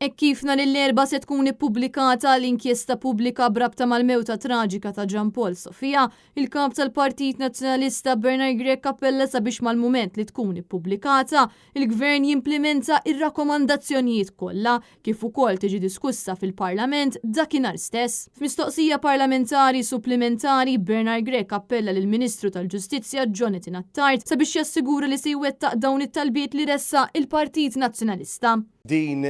Hekk kif nhar l-Erbgħa se tkun ippubblikata l-inkjesta pubblika b'rabta mal-mewta traġika ta' Jean Paul Sofia, il-kap tal-Partit Nazzjonalista Bernard Grech appella sabiex mal-mument li tkun ippubblikata, il-Gvern jimplimenta ir-rakkomandazzjonijiet kollha kif ukoll tiġi diskussa fil-Parlament dakinhar stess. F'mistoqsija parlamentari supplimentari, Bernard Grech appella lill-Ministru tal-Ġustizzja Jonathan Attard sabiex jassigura li se jwettaq dawn it-talbiet li ressaq il-Partit Nazzjonalista. Din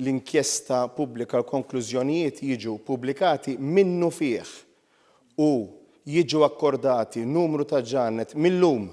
l-inkjesta pubblika l-konklużjonijiet jiġu pubblikati minnufih u jiġu akkordati numru ta' ġranet mil-lum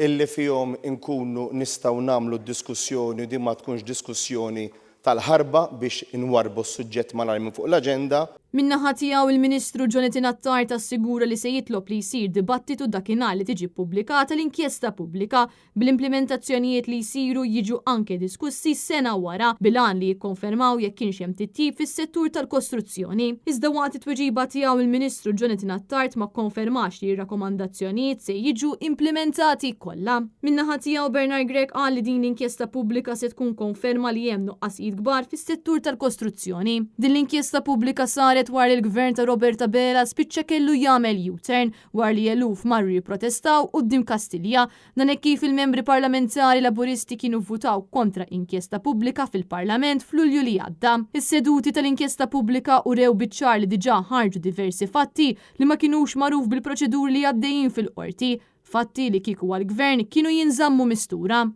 illi fihom inkunu nistgħu nagħmlu d-diskussjoni u din ma tkunx diskussjoni tal-ħarba biex inwarrbu s-suġġett malajr minn fuq l-aġenda. Min-naħa tiegħu, il-Ministru Jonathan Attard assigura li se jitlob li jsir dibattitu dakinhar li tiġi ppubblikata l-inkjesta pubblika bl-implimentazzjonijiet li jsiru jiġu anke diskussi sena wara bil-għan li jikkonfermaw jekk kienx hemm titjib fis-settur tal-kostruzzjoni. Iżda waqt it-tweġiba tiegħu il-Ministru Jonathan Attard ma kkonfermax li r-rakomandazzjonijiet se jiġu implimentati kollha. Min-naħa tiegħu Bernard Grech qal li din l-inkjesta pubblika se tkun konferma li hemm nuqqasijiet kbar fis-settur tal-kostruzzjoni. Din l-inkjesta pubblika saret wara li l-Gvern ta' Robert Abela spiċċa kellu jagħmel U-turn wara li eluf marru jipprotestaw quddiem Kastilja. Dan hekk kif il-membri parlamentari Laburisti kienu vvutaw kontra inkjesta pubblika fil-Parlament f'Lulju li għadda. Is-seduti tal-inkjesta pubblika urew biċ-ċar li diġà ħarġu diversi fatti li ma kinux magħruf bil-proċeduri li għaddejjin fil-Qorti, fatti li kieku għall-Gvern kienu jinżammu mistura.